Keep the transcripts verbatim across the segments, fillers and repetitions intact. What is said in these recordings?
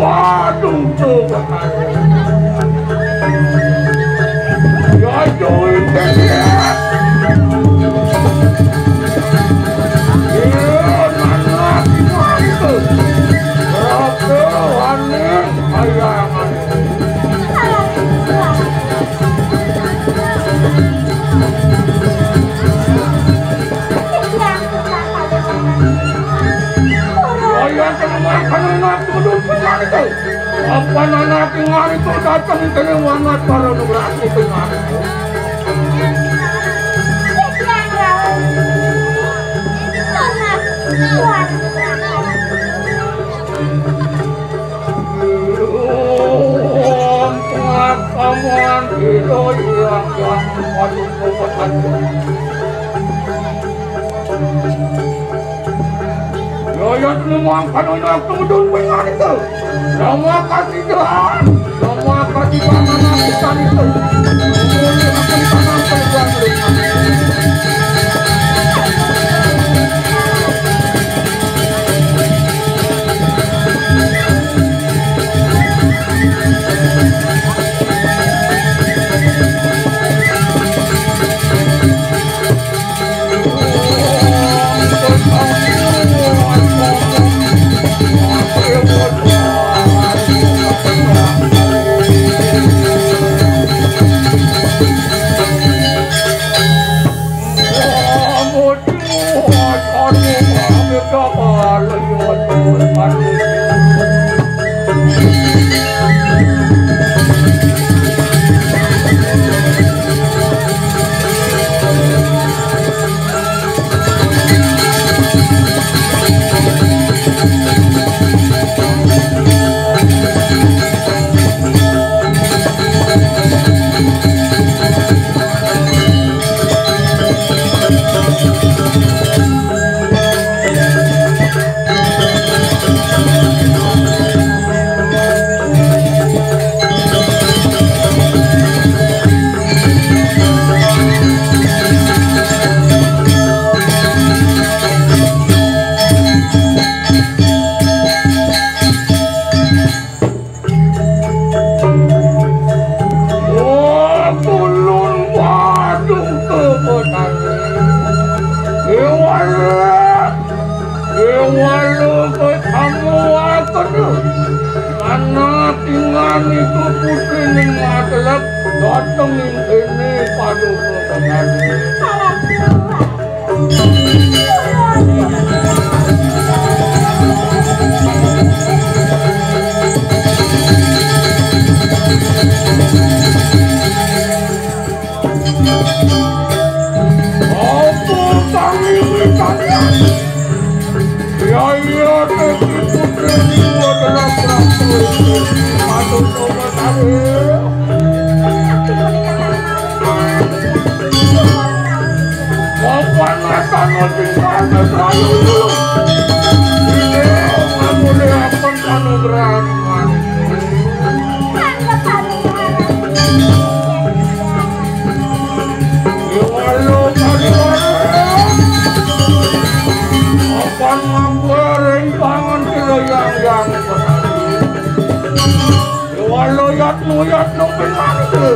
Waduh, tuh. Ya, join deh, ya. Iya, mana sih, mana itu? Ratu, Waning, Kayangan. Kaya teman kaya nak tudun pingan itu. Apa anak pingan itu datang kene wanat para nugrasi pingan itu. Pengakaman kilo yang yang waduh. Yoyot lumang kanonya tudun pingan itu. Nama kasih Tuhan. Nama kasih Tuhan anak kita itu. Ini akan tanam peluang. Oh, kulun wadung kebotane. Dewala, dewala ketamu akan. Mana pingan itu putri ning matelep, dateng ning kene paduka kebotane. Ya, iya, Desi Putri itu adalah Prabu Sri Madu Sumedari. Papan ngatano sing pantes ayu. Ini ngamune apan kanugrahan maning. Iwalo kaliwalo. Apan ngamburing pangan kira yang yang. Iwalo yatnu yatnu pinantu.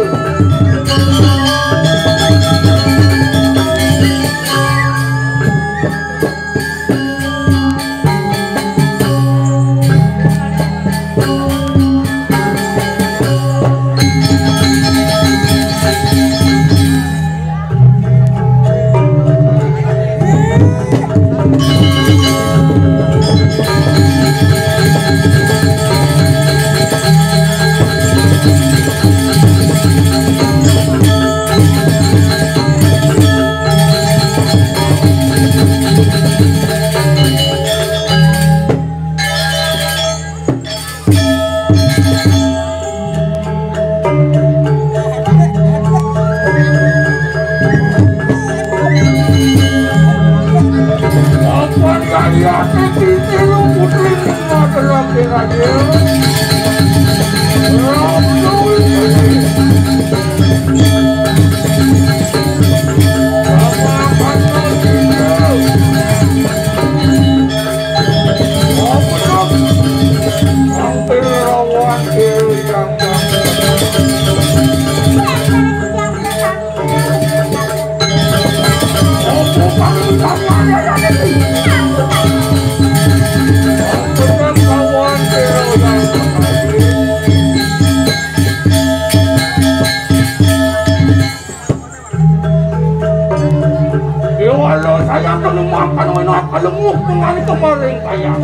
Temu pengali kemaring kaya.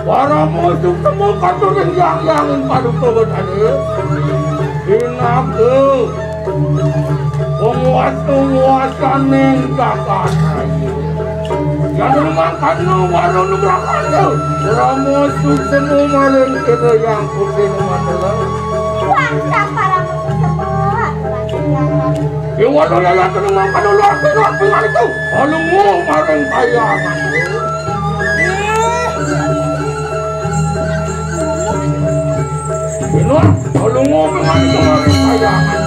Para musuh temu katuring yang-yang ing paduka betane. Pinaka penguasa-nguasaning jagat. Yang mangkana wara nugrahana. Para musuh temu maring kira yang putih matela. Wah, para musuh temu. Dewa Loyala tenung mangkana luar biasa pingali tu. Alungu maring kayangan. Bina, alungu pingali tu maring kayangan.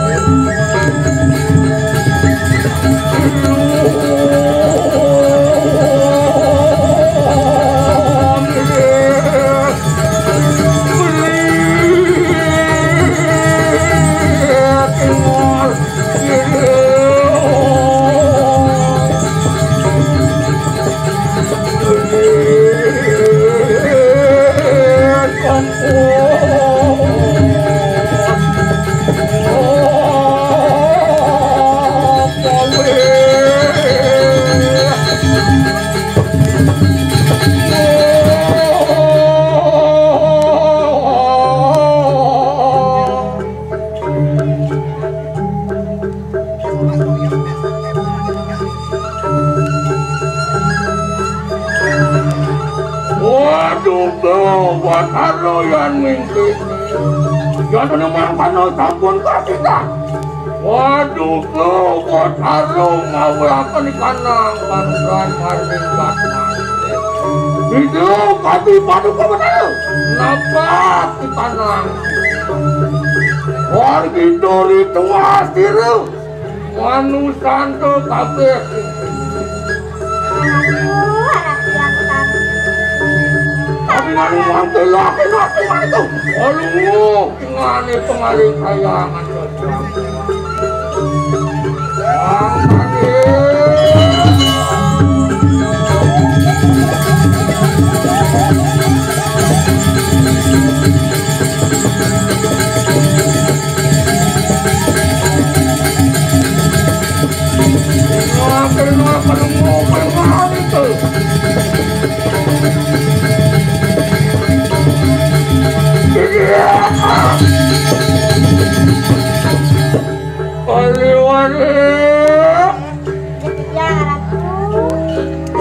Waduh, Batara Yan Mingkini. Yan nemang pano sampun kasidah. Waduh, Batara mawiaken ikanang panugrahan margi Batman. Hidup kadi paduka Batara. Napa ikanang? Wargi dori tuas diri. Manusanta kabeh. Aduh, anak yang tadi. Tapi nang mantu laki-laki mantu. Aduh, ngane pengaling kayangan. Wang tadi. Kaliwari. Iya, Ratu.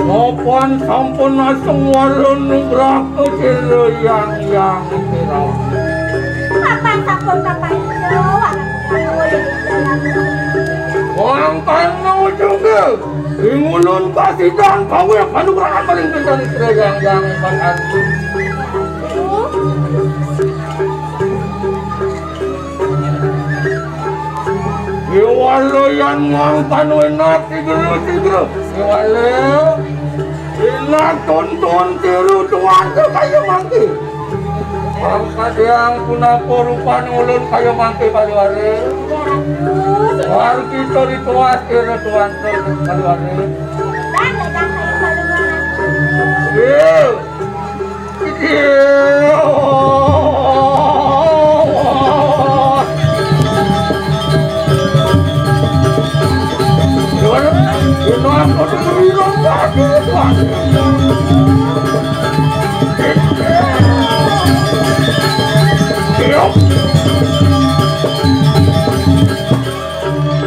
Nopan sampun asung warun nugraha sira yang yang sira. Papan sampun papan itu, Ratu. Wangkana juga ingulun kasidan kawih panugrahan paling pinten sira yang yang papan. Iwala yan ngangkan wenak tigro-tigro. Iwala. Inak tuntun tiru tuan tu kaya mangki. Pangkadiang punapa rupan ulun kaya mangki paliwara. Wargi turi tuas tiru tuan tu paliwara. Iya.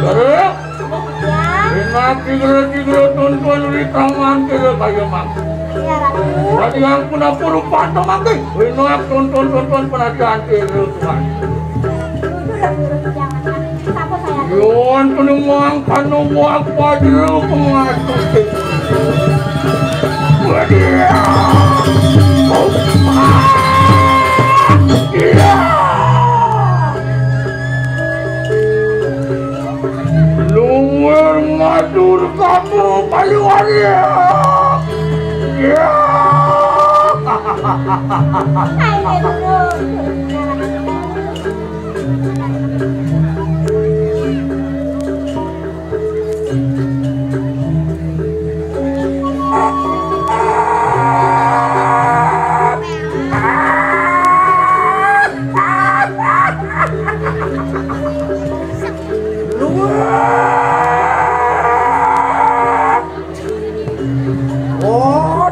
Bareng. Enak tigre-tigre tuntun ri taman kira kaya mang. Iya, Ratu. Tadi yang puna puru panto mangke. Enak tuntun-tuntun penadian kira tuan. Duduk, duduk, jangan. Sapa saya? Yuan penumpang kanu buak pajero pengasuh. Wadia. Iya. Luwih matur kamu, Paliwari. Ya. Luwih. Oh,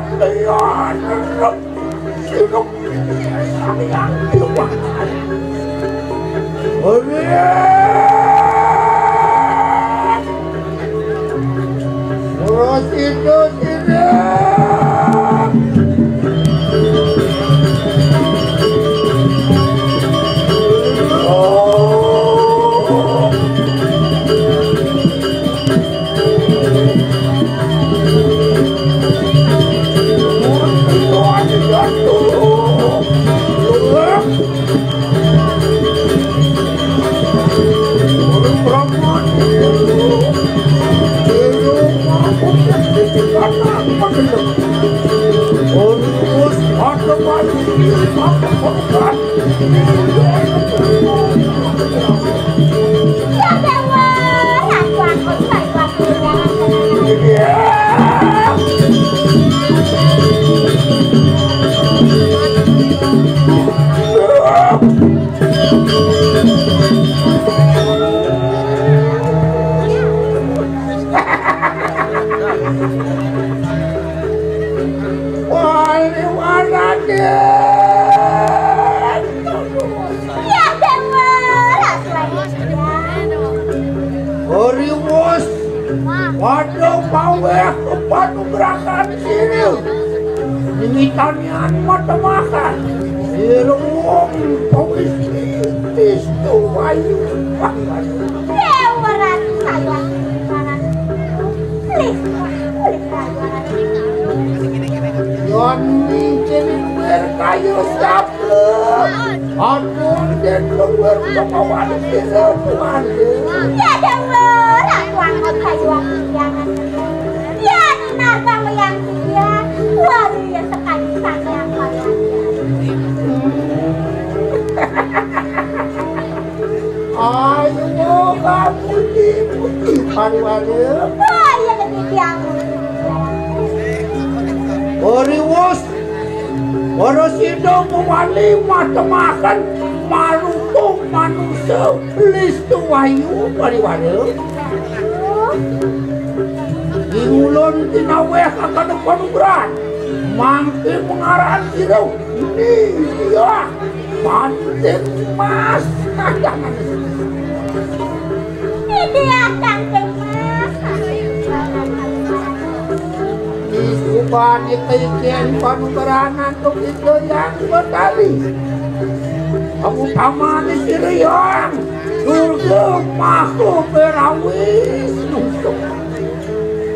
Ori wus, padha paweh panugrahan sira. Wiwitane anu matemahan. Sira wong pawisti, pistu wayu. Yon mingkene wer kayu sapu. Aduh, den luwur kemauan sira, Tuhan. Ya, Dewa, aku angkat kayu aku jangan. Ya, nabang yang dia. Waduh, ya sekali saya apa ya. Ayo, kamu dipuji, Parwale. Oh, iya, jadi dia. Ori wus, para sida mewali matemaken marupa manusa listu wayu, Parwale. Ing ulun tinaweh akan panugrahan, mangke pengaran sira Nitya Kanting Mas. Nitya Kanting Mas. Disubani kaiken panugrahan antuk Ida Hyang Betari. Kamu tamani sira yang surga maha berawis nusuk.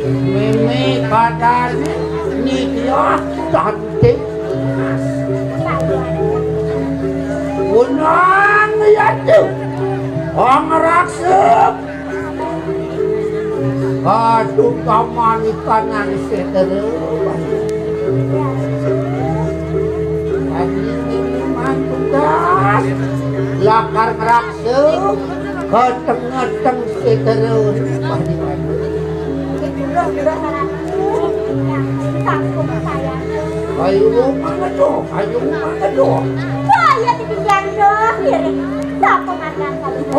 Meme kadane Nitya Kanting Mas. Unang yatu. Wong raksasa. Aduh, kamanikan nang setere. Anjing ini mantugas. Lakar ngraksa. Keteng-keteng setere. Ayo, mangedo. Ayo, mangedo. Wah, iya, titik jando. Sapa mantan kamu?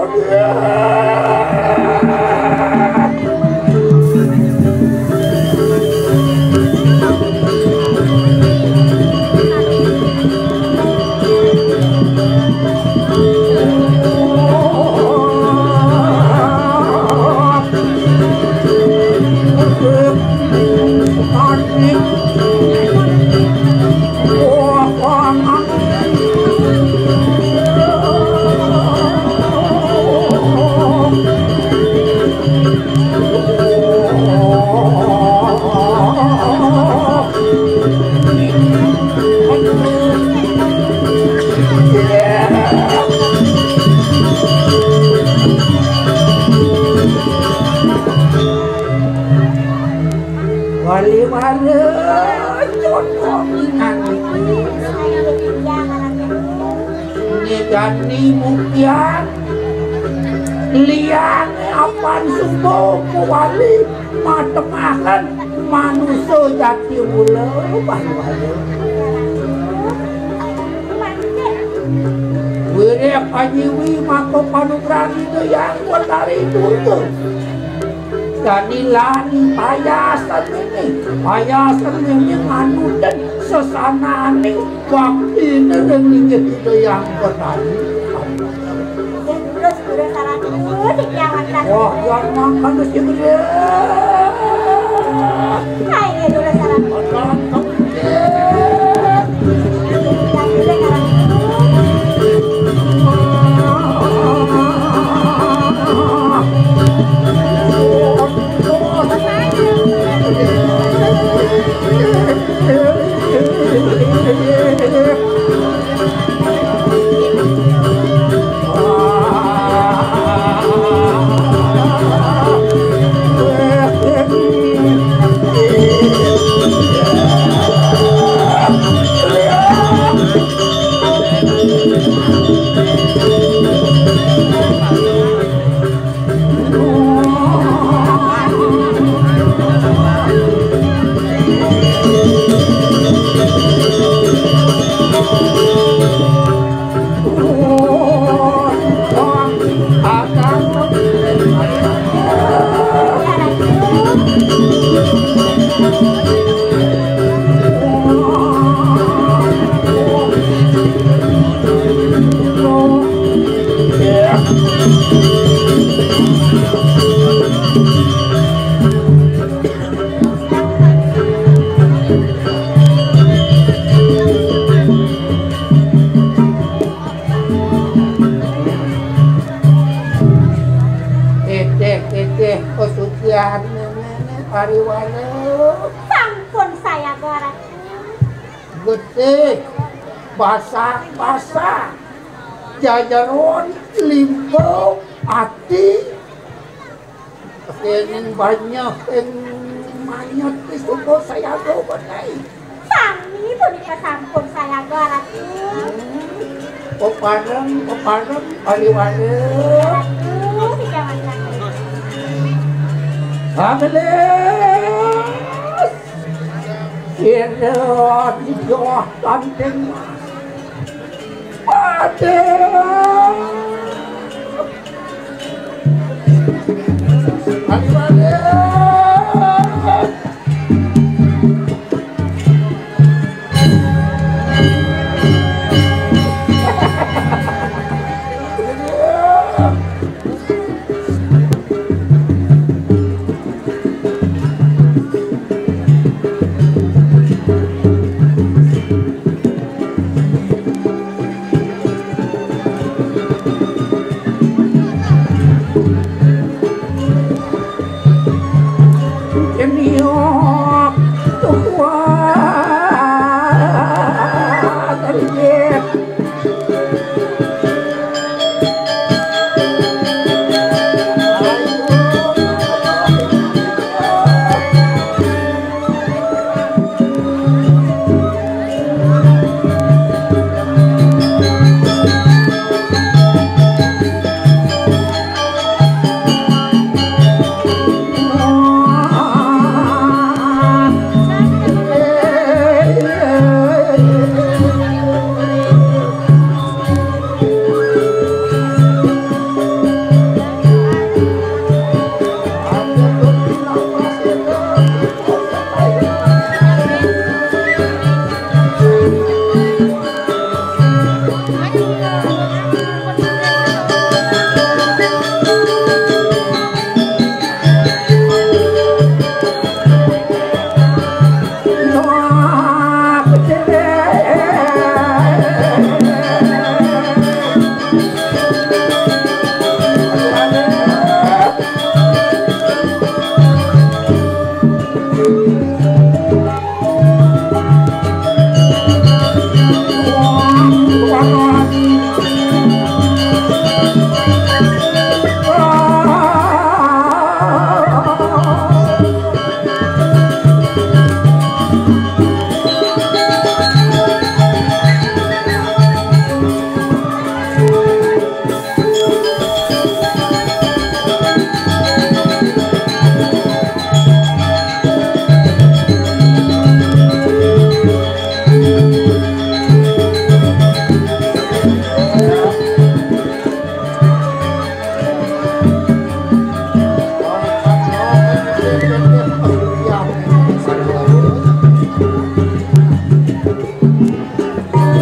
Wali-wali, nyidani mukian, liyane apan subuh kuwali matemaken manusa jati mula, wali-wali. Wirik ajiwi maka panugrahan Ida Hyang Betari Durga. Danilan payasan ini, payasan ini nganutin sesananing baktine ring inggih Ida Hyang Betari. Terus, terus, salah terus, iki awan kan. Wah, yang makan mesti gede. Ayo, terus, salah. Titih, titih, pesucian nenek pariwara. Sampun sayaga, Ratu. Getih, basah-basah, jajeron, limpa, ati, Kenging banyak ing manyet wis tungkul sayaga, Bos Rai. Sami punika sampun sayaga, Ratu. Pepareng, pepareng, pariwara. Ratu, sing jaman. Agelis. Sira dijawah tanting. Waduh. Aduh, aduh.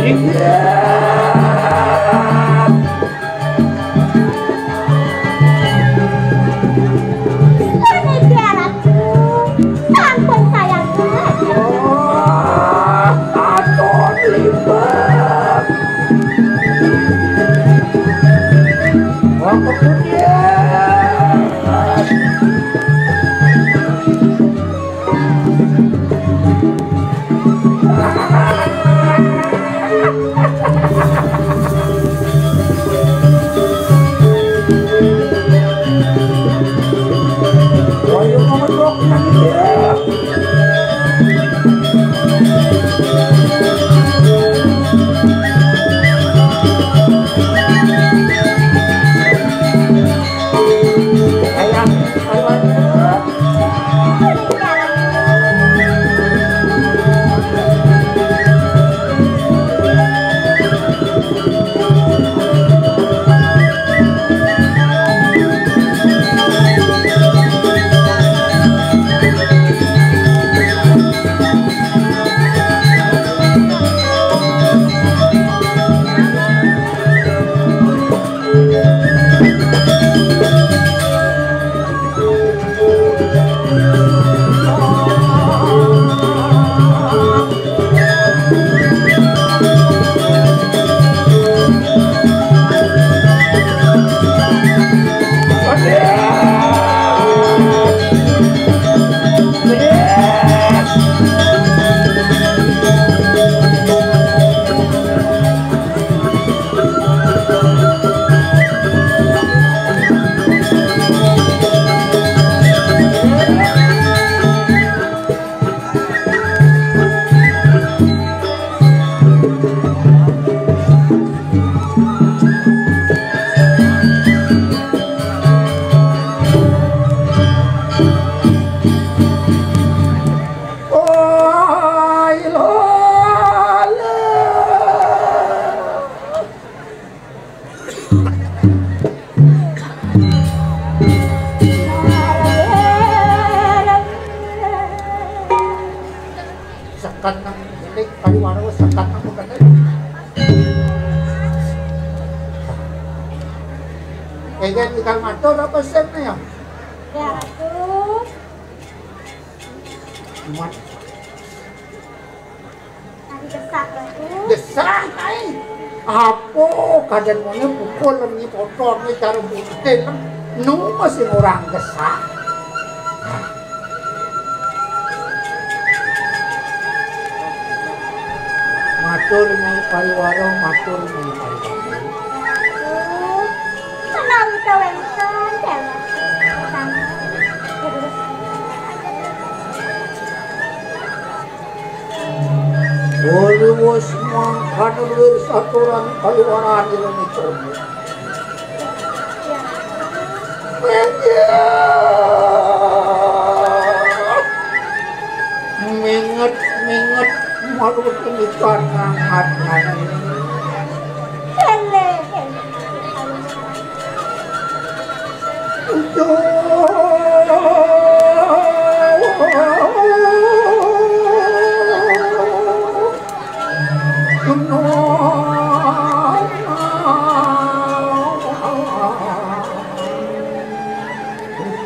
Panitia Ratu, sampun sayang. Oh, aton limbang. Wah, kemudian. Seket nang bilik, pariwara seket nang kene. Ejen ikan matur apa sing ya? Ya, Ratu. Mat. Tadi desak, Ratu. Desak, ai. Apa kadang mana pukul lem ni kotor ni cara butin. Nu masih orang desak. Matur Nyai Pariwara, matur Nyai Pariwara. Menawi kawénten, Déwa. Uli wus mangkana luwir saturan kaliwaran ira nicana. Minget, minget, marut ini kanang hatian.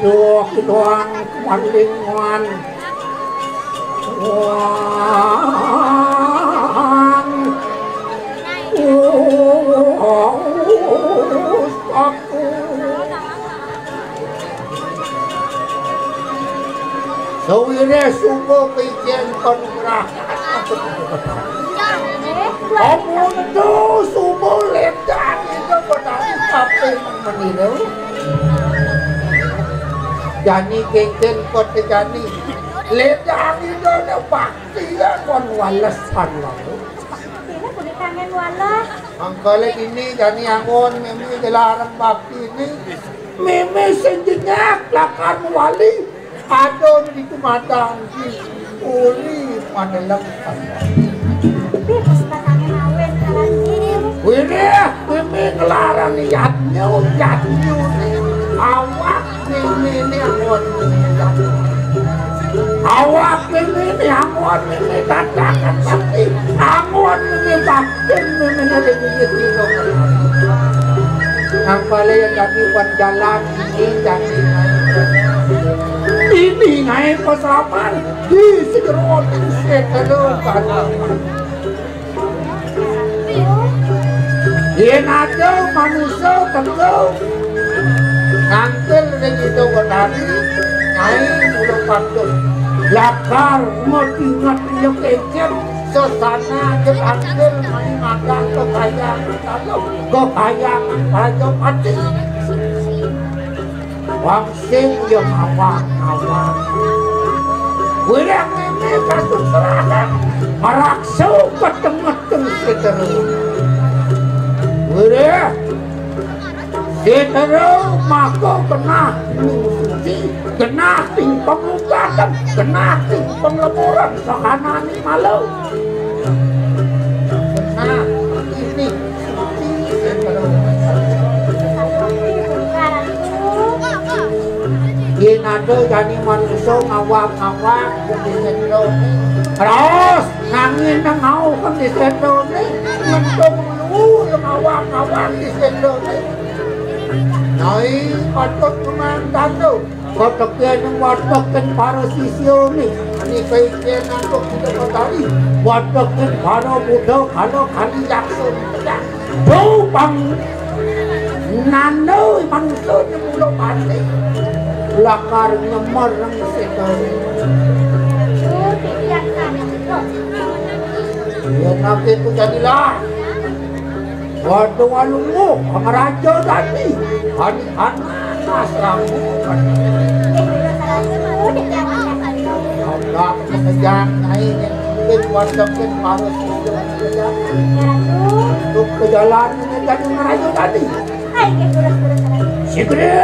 Duh, doang kemalingan. Wah. Oh, aku. Sawireh suba pijen panugrahan. Amun tu suba ledan itu petani kaping meniru. Jani kéngkén kota jani. Ledan itu ada bakti ya kon walesan lalu. Ini kudu kangen wales. Mangkala ini jani angon mimi jelaran bakti ini. Mimi sejenak lakar wali. Ada di kumadang di uli pada lengkap. Wirih, mimi ngelarang yadnya, yadnya. Awak mimi ini angon yadnya. Awak ini, ini, angon ini, tatakan sakti, angon ini, batin ini, ini, ini, ini. Nang pala yang tadi pan jalan ini, jadi ini naik pesawat di segerotin setelah. Yén ada manusa teka ngantil ring Ida Betari, nyai mula patut lakar madinget iya kéngkén sesana aja antil mai magang kekayangan taluh, kekayangan Prajapati. Wangsit ya ngawang-ngawang. Wirang ini kasuk serahan, maraksa ketemeter Setera. Wirang Setera maka genah ning suci, genah ning pamungkatan, genah ning pangleburan sakanane malu. Genah ini Yén ada jani manusa ngawang-ngawang di setrone. Terus nanging nengau di setrone. Ngentung lu yang ngawang-ngawang di setrone. Nyai patut menantang tu. Kotekin watekin para sisya ni. Ini kaitin untuk kita kembali. Watekin para Buddha, para kali yaksa. Tuh pang nando manusa nyemula mati. Lakar nyemer reng setan. Yén ati ku jadilah. Waduh, walungu, pangeraja dadi. Ani anas ramu. Ada pekerjaan naik yang mungkin watekin harus. Untuk ke jalan ini jadi ngerayu tadi. Sigrep.